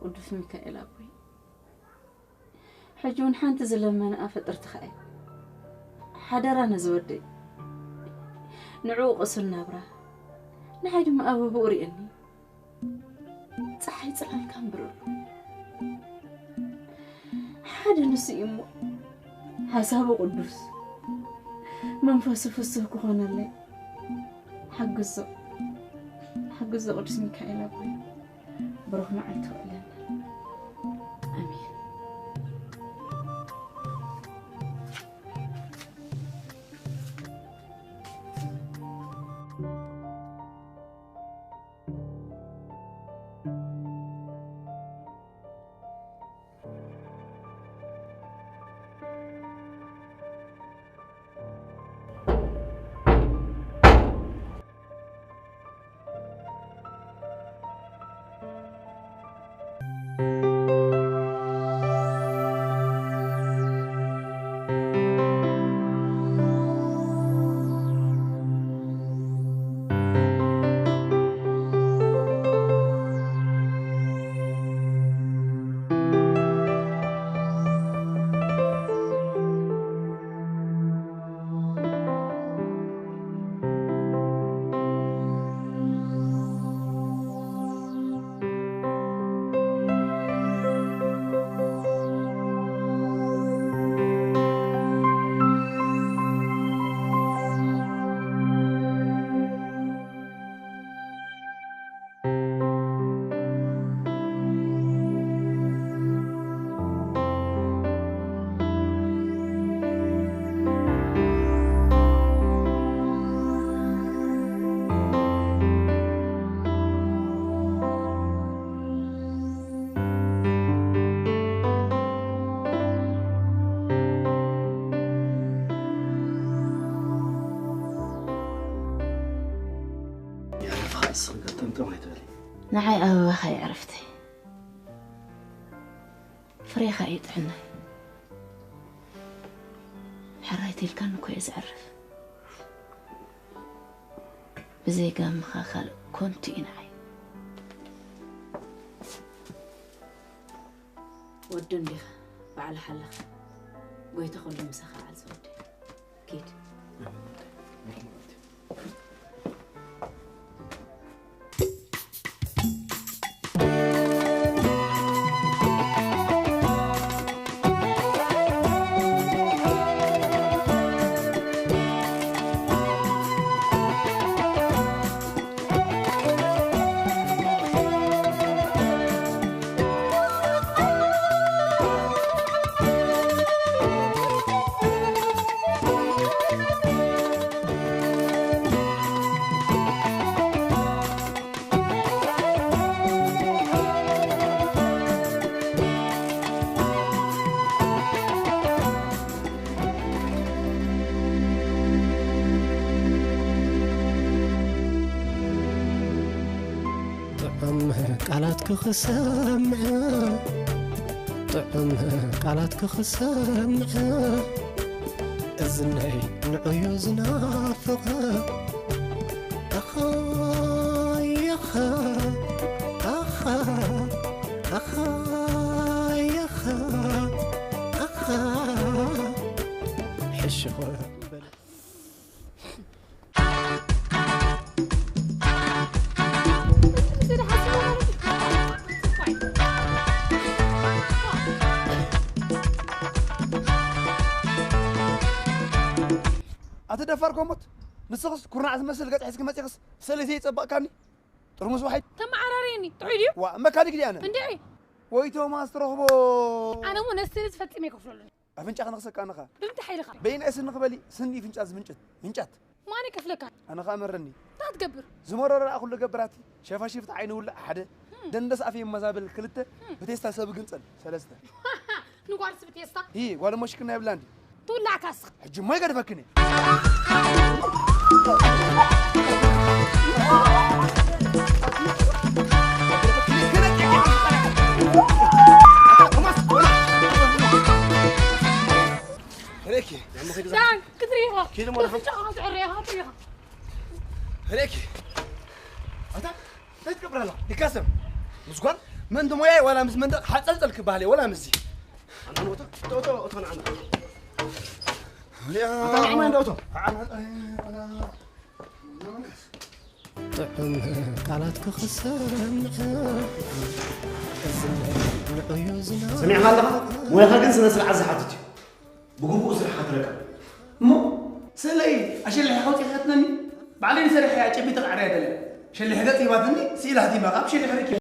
ቅዱስ ሚካኤል ኣቦይ፣ ሕጂ እውን ሓንቲ ዝለመንኣ ፍጥርትኻ እየ። ሓደራ ነዚ ወደይ፣ ንዕኡ ቅሱን ናብራ፣ ንዓይ ድማ ኣበባኡ ርእየኒ። ጸሓይ ጽላልካ ኣንብረሉ። ሓደ ንሱ እዩ እሞ፣ ሓሳቡ ቅዱስ፣ መንፈሱ ፍሱህ ክኾነለይ ሓግዞ፣ ሓግዞ ቅዱስ ሚካኤል ኣቦይ። ብሩኽ መዓልቲ ውዕለና። ኣሜን። ንዓይ ኣበባኻ እዩ ዕረፍተይ፣ ፍሬኻ እዩ ጥዕናይ። ሕራይ ተልካኒ እኮ እየ ዘዕርፍ። ብዘይ ጋምኻ ካልእ ኮንቱ እዩ ንዓይ። ወዱ እንዲኻ፣ ባዕልኻ ኣለኻ። ጎይታ ኩሉ ምሳኻ ይዓል ዝወደይ። ኪድ። ጥዑም ቃላት ክኽሰምዕ፣ ጥዑም ቃላት ክኽሰምዕ፣ እዝነይ ንዑዩ ዝናፍቕ። ኣኻ፣ ያኻ፣ ኣኻ፣ ኣኻ፣ ያኻ፣ ኣኻ፣ ሕሽኹ በለ። ኣቲ ደፋር ኮሞት፣ ንስኽስ ኩርናዕ ዝመስል ገጽ ሒዝኪ መጺኽስ ሰለይተይ ይጸበቕካኒ? ጥርሙስ ዋሒድ? ተመዓራርየኒ፣ ጥዑይ ድዩ? ዋ፣ መካኒክ ድየ ኣነ? እንድዒ። ወይ ቶማስ ትረኽቦ። ኣነ እሞ ነስተ ነዚ ፈጺመ ኣይከፍለሉን። ኣፍንጫ ክነኽሰካ ኣነኻ። ብምንታይ ሓይልኻ? በይንኣይ ስኒ ክበሊ፣ ስኒ ፍንጫ ዝምንጭት፣ ምንጫት። ማን ይከፍለካ? ኣነ ኸኣ መረኒ። እንታይ ትገብር? ዝመረረ ደኣ ኩሉ ገብራቲ፣ ሸፋሽፍቲ ዓይኒ ውላዕ ሓደ፣ ህም። ደንደስ ኣፍ የመዛብል ክልተ፣ ህም። ብቴስታ ሰብ ግንጸል ሰለስተ። ንጓልስ ብቴስታ? ሂ፣ ጓል እሞ ሽክና የብላን ድዩ? ትውላዕካስ? ሕጂ እሞ ይገድፈክን እየ። ዳን፣ ክትሪኢኻ። ኪድ እሞ ደኸም። ብጫኻ ትዕረኻ፣ ትሪኢኻ። ህሬኪ። ኣታ፣ እንታይ ትገብር ኣላ? ዲካሰም። ምስ ጓል? ምእንቲ ሞያይ ዋላ ምስ መንደቕ ሓጸልጸል ክበሃል እየ፣ ወላ ምስዚ። ኣታ ንእቶ፣ እቶ፣ እቶ፣ እቶ ንዓና። ኣታ ንዓና እንዶ እቶ። ጥዑም ቃላት ክኽሰር ንዑ ዝና ሰሚዕኻ ኣለኻ? ሞያኻ ግን ስነ ስርዓት ዝሓትት እዩ። ብግቡእ ስራሕ ክትረከብ። እሞ ስእለይ ኣሸሊሐ ከውፅእ ከትነኒ ባዕለይ ንሰሪሐ ኣጨቢጠ ክዓርያ ደለ። ሸሊሐ ገፅ ሂባትኒ ስኢላ ህቲማ ካብ ሸሊሐ ረኪበ።